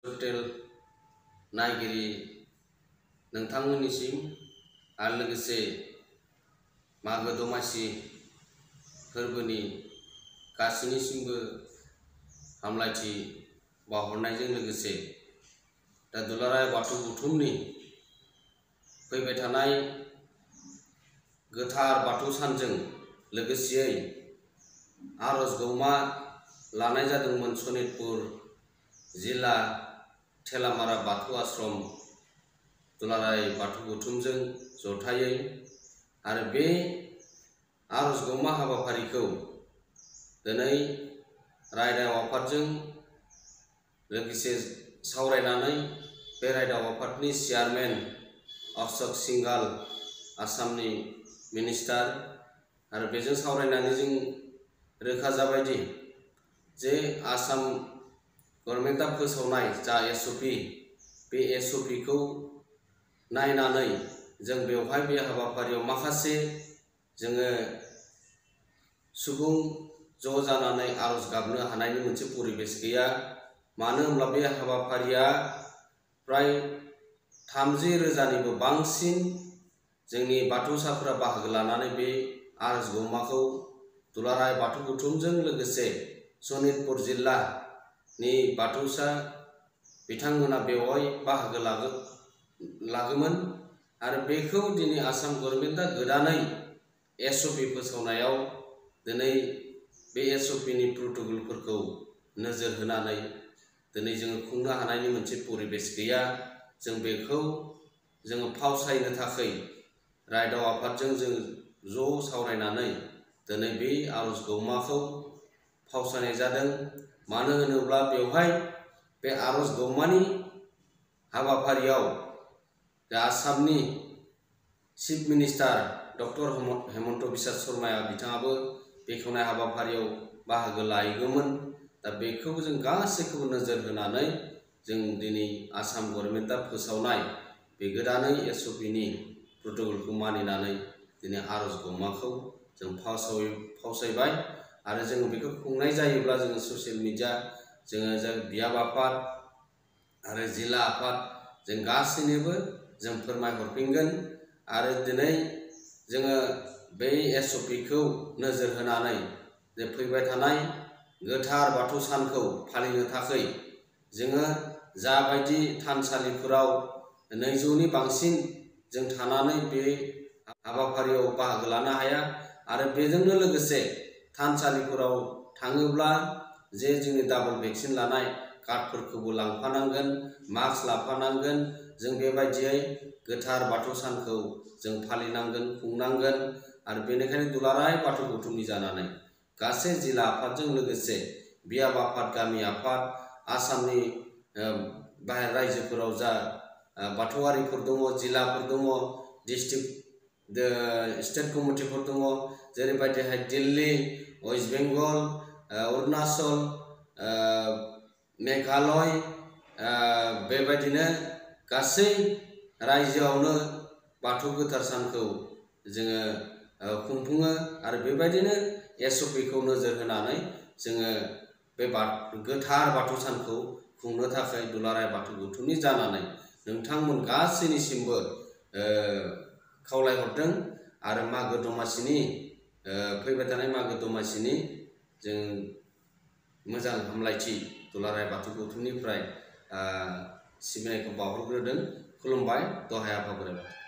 Hotel नायगिरि नोंथांमोननिसिम आरो लोगोसे मागो दमासि फोरबोनि गासैनिसिमबो हामलायथि बावहरनायजों लोगोसे दा दुलाराय बाथौ गौथुमनि फैबाय थानाय गोथार बाथौ सानजों लोगोसेयै आरज गौमा लानाय जादोंमोन सनितपुर जिल्ला थेलामारा बाथौ आश्रम दुलाराय बाथौ गौथुमजों जथायै आरो बे आरज गौमा हाबाफारिखौ दिनै रायदाव आफादजों लोगोसे सावरायनानै बे रायदाव आफादनि चेयारमेन अशोक सिंघाल आसामनि मिनिस्टार आरो बेजों सावरायनानै जों रोखा जाबायदि जे आसाम गभर्नमेन्टआ फोसावनाय जा एसअपि बे एसअपिखौ नायनानै जों बेवहाय बे हाबाफारियाव माखासे जोङो सुबुं ज' जानानै आरज गाबनो हानायनि मोनसे परिबेस गैया। मानो होनब्ला बे हाबाफारिया प्राय 30,000निबो बांसिन जोंनि बाथौसाफोरा बाहागो लानानै बे आरज गौमाखौ दुलाराय बाथौ गौथुमजों लोगोसे सनितपुर जिल्लानि बाथौसा बिथांमोना बेवहाय बाहागो लागोमोन आरो बेखौ दिनै आसाम गभर्नमेन्टआ गोदानै एसअपि फोसावनायाव दिनै बे एसअपिनि प्रट'कलफोरखौ नोजोर होनानै दिनै जोङो खुंनो हानायनि मोनसे परिबेस गैया। जों बेखौ जोङो फावसायनो थाखाय रायदाव आफादजों जों ज' सावरायनानै दिनै बे आरज गौमाखौ फावसायनाय जादों। मानो होनोब्ला बेवहाय बे आरज गौमानि हाबाफारियाव आसामनि chief minister doctor Himanta Biswa शर्माया बिथाङाबो बेखेवनाय हाबाफारियाव बाहागो लाहैगौमोन। दा बेखौ जों गासैखौबो नोजोर होनानै जों दिनै आसाम गभर्नमेन्टआ फोसावनाय बे गोदानै एसअपिनि प्रट'कलखौ मानिनानै दिनै आरज गौमाखौ जों फावसायबाय आरो जोङो बेखौ खुंनाय जायोब्ला जोङो ससियेल मिडिया जोङो बियाब आफाद आरो जिल्ला आफाद जों गासैनोबो जों फोरमायहरफिनगोन आरो दिनै जोङो बै एसअपिखौ नोजोर होनानै जे फैबाय थानाय गोथार बाथौ सानखौ फालिनो थाखाय जोङो जाबायदि थानसालिफोराव 200नि बांसिन जों थानानै बे हाबाफारियाव बाहागो लानो हाया आरो बेजोंनो लोगोसे थानसालिफोराव थाङोब्ला जे जोंनि डाबल भेक्सिन लानाय कार्डफोरखौबो लांफानांगोन, मास्क लाफानांगोन। जों बेबायदियै गोथार बाथौ सानखौ जों फालिनांगोन, खुंनांगोन आरो बेनिखायनो दुलाराय बाथौ गौथुमनि जानानै गासै जिल्ला आफादजों लोगोसे बियाब आफाद, गामि आफाद, आसामनि बाहेर रायजोफोराव जा बाथौआरिफोर दङ, जिल्लाफोर दङ, डिस्ट्रिक्ट स्टेट कमिटिफोर दङ, जेरैबायदिहाय दिल्ली, वेस्ट बेंगल, अरुणाचल, मेघालय, बेबायदिनो गासै रायजोआवनो बाथौ गोथार सानखौ जोङो खुंफुङो आरो बेबायदिनो एसअपिखौ नोजोर होनानै जोङो बे गोथार बाथौ सानखौ खुंनो थाखाय दुलाराय बाथौ गौथुमनि जानानै नोंथांमोन गासैनिसिमबो खावलायहरदों आरो मागो दमासिनि फैबाय थानाय मागो दमासिनि जों मोजां हामलायथि दुलाराय बाथौ गौथुमनिफ्राय सिबिनायखौ बावहरग्रोदों। खुलुमबाय, दहाय आफा बोराइ बाथौ।